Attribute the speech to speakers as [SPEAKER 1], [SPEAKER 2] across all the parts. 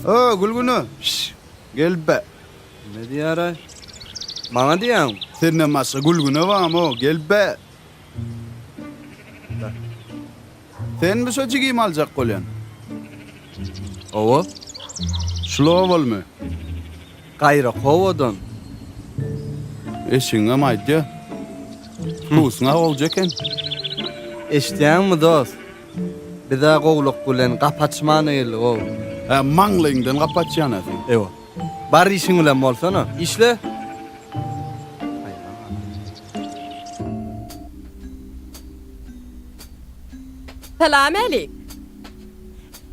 [SPEAKER 1] O, Gülgüne, şş, gel be.
[SPEAKER 2] Nime diýýär-aý? Maňa diýýäňmi?
[SPEAKER 1] Senden başga Gülgüne barmy-ow, gel be. Senmi şo jigimi aljak bolýan?
[SPEAKER 2] Hawa.
[SPEAKER 1] Şul obalymy?
[SPEAKER 2] Gaýra kowadan.
[SPEAKER 1] Eşigiňem aýdýa. Wkusyň-a gowja eken.
[SPEAKER 2] Eşidýäňmi, dost? Biz-ä gowluk bilen gapy açmana geldik-ow.
[SPEAKER 1] Hä, maňlaýyňdan gapy açýan-a sen.
[SPEAKER 2] Ewa. Bar işiň bilen bolsana. Işle.
[SPEAKER 3] Salam älik.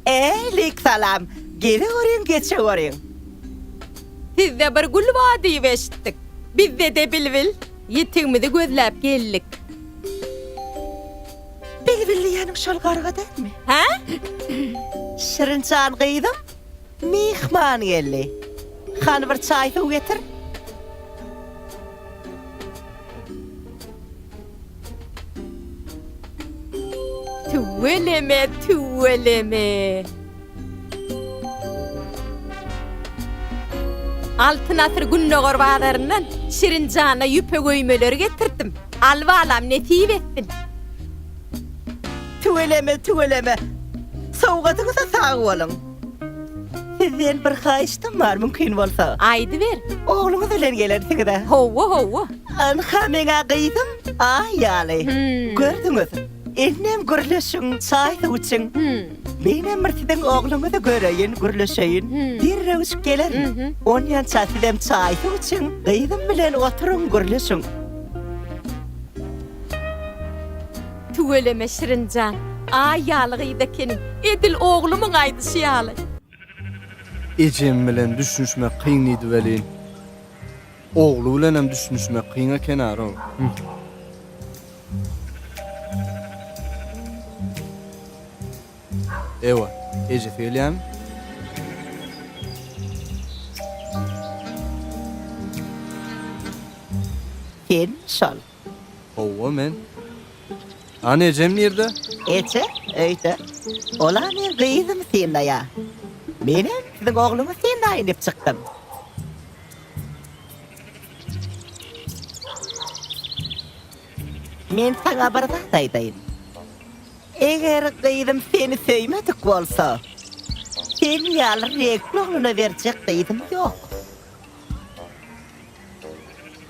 [SPEAKER 4] Älik salam. Geleweriň geçeweriň.
[SPEAKER 3] Sizde bir gül bar diýip eşitdik. Bizde-de bilbil. Ýetigimizi gözläp geldik.
[SPEAKER 4] Bilbil diýýäniň şol garga dälmi?
[SPEAKER 3] Hä?
[SPEAKER 4] Şirin jan gyzym, myhman geldi. Hany bir çaý-suw getir.
[SPEAKER 3] Tüweleme, tüweleme. Altyn asyr Gündogar bazaryndan Şirin jana ýüpek öýmeleri getirdim. Al balam, nesip etsin.
[SPEAKER 4] Tüweleme, tüweleme. Sowgadyňyza sag boluň. Sizden bir haýyştym bar, mümkin bolsa.
[SPEAKER 3] Aýdyber.
[SPEAKER 4] Ogluňyz bilen gelersiňiz-ä?
[SPEAKER 3] Hawa, hawa.
[SPEAKER 4] Ynha meň-ä gyzym Aý ýaly. Gördüňiz. Indem gürleşiň, çaý-suw içiň. Menem bir siziň ogluňyzy göreýin, gürleşeýin. Derrewjik gelerin. Onýança sizem çaý-suw içiň, gyzym bilen oturyň, gürleşiň.
[SPEAKER 3] Tüweleme Şirinjan, Aý ýaly gyz ekeniň, edil oglumyň aýdyşy ýaly.
[SPEAKER 2] Ejem bilen düşünişmek kyn diýdi welin, ogly bilenem düşünişmek kyn eken-arow. Ewa, ejesi gelýärmi?
[SPEAKER 4] Sen şol.
[SPEAKER 2] Howwa men. Hany ejem nirde?
[SPEAKER 4] Eje öýde. Ola meň gyzym synlaýa. Menem siziň ogluňyzy synlaýyn diýip çykdym. Men saňa bir zat aýdaýyn. Eger gyzym seni söýmedik bolsa, sen ýaly reňkli ogluna berjek gyzym ýok.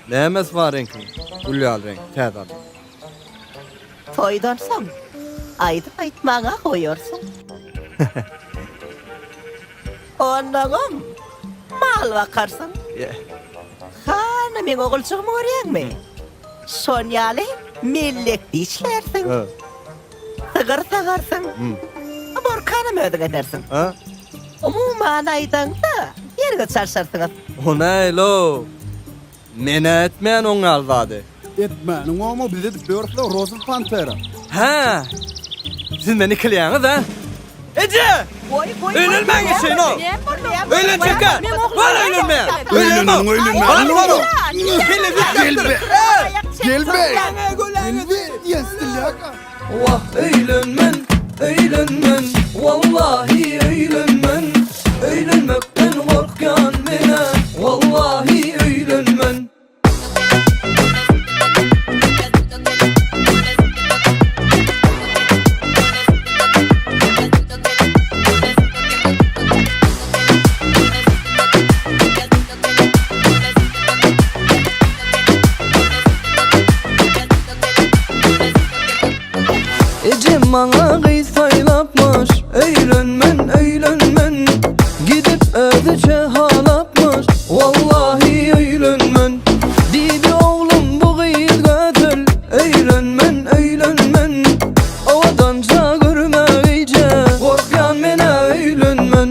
[SPEAKER 2] Nämesi bar reňkiň? Gül ýaly reňk, täze alyň.
[SPEAKER 4] Toýdan soň aýdym aýtmaga goýarsyň. Onnoňam mal bakarsyň. Hany meň oguljygymy görýäňmi? Şon ýaly mellekde işlärsiň. Sygyr sagarsyň. Borkanam özüň edersiň. Umuman aýdaňda, ýeriňi çalşarsyňyz.
[SPEAKER 2] O näl-ow? Men-ä etmeýän oň ýaly zady.
[SPEAKER 1] Etmäniň oňa biz edip ýörüs-le, Rozy Pantera.
[SPEAKER 2] Hä! Siz meni ikileýäňiz, hä? Eje!
[SPEAKER 4] Goý, goý,
[SPEAKER 2] Öýlenmäň eşeýin-ow! Öýlenjek-ä! Bar öýlenmeýän!
[SPEAKER 1] Öýleneniň öýlenmäniň
[SPEAKER 2] Bar,
[SPEAKER 1] Gel be! Gel be! Gel be! Diýen stilýaka.
[SPEAKER 2] Wah öýlenmen, öýlenmen, wallahi öýlenmen, Öýlenmekden gorkýan men-ä, wallahi öýlenmen. Ejem maňa gyz saýlapmyş, Öýlenmen, öýlenmen. Gidip özüçe halapmyş, Wallahi öýlenmen. Diýdi oglum bu gyz gözel, Öýlenmen, öýlenmen. Owadanja görmegeýje, Gorkýan men-ä öýlenmen.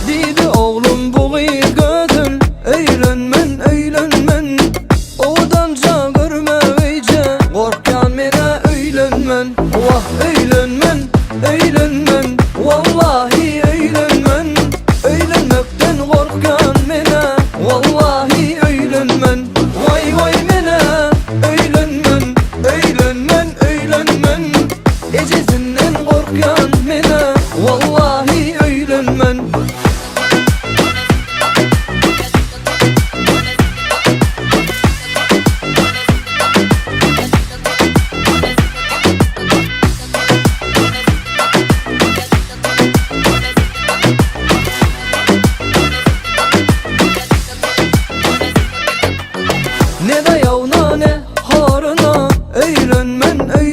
[SPEAKER 2] Diýdi oglum bu gyz gözel, Öýlenmen, öýlenmen. Owadanja görmegeýje, Gorkýan men-ä öýlenmen. Wah öýlenmen, öýlenmen, Wallahi öýlenmen. Öýlenmekden gorkýan men-ä, Wallahi öýlenmen. Waý waý men-ä öýlenmen, Öýlenmen, öýlenmen. Ejesinden gorkýan men-ä, Wallahi öýlenmen.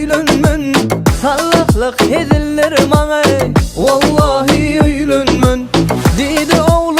[SPEAKER 5] öýlenmen. Sallahlyk hezildir maňa, wallahi öýlenmen. Diýdi ogly.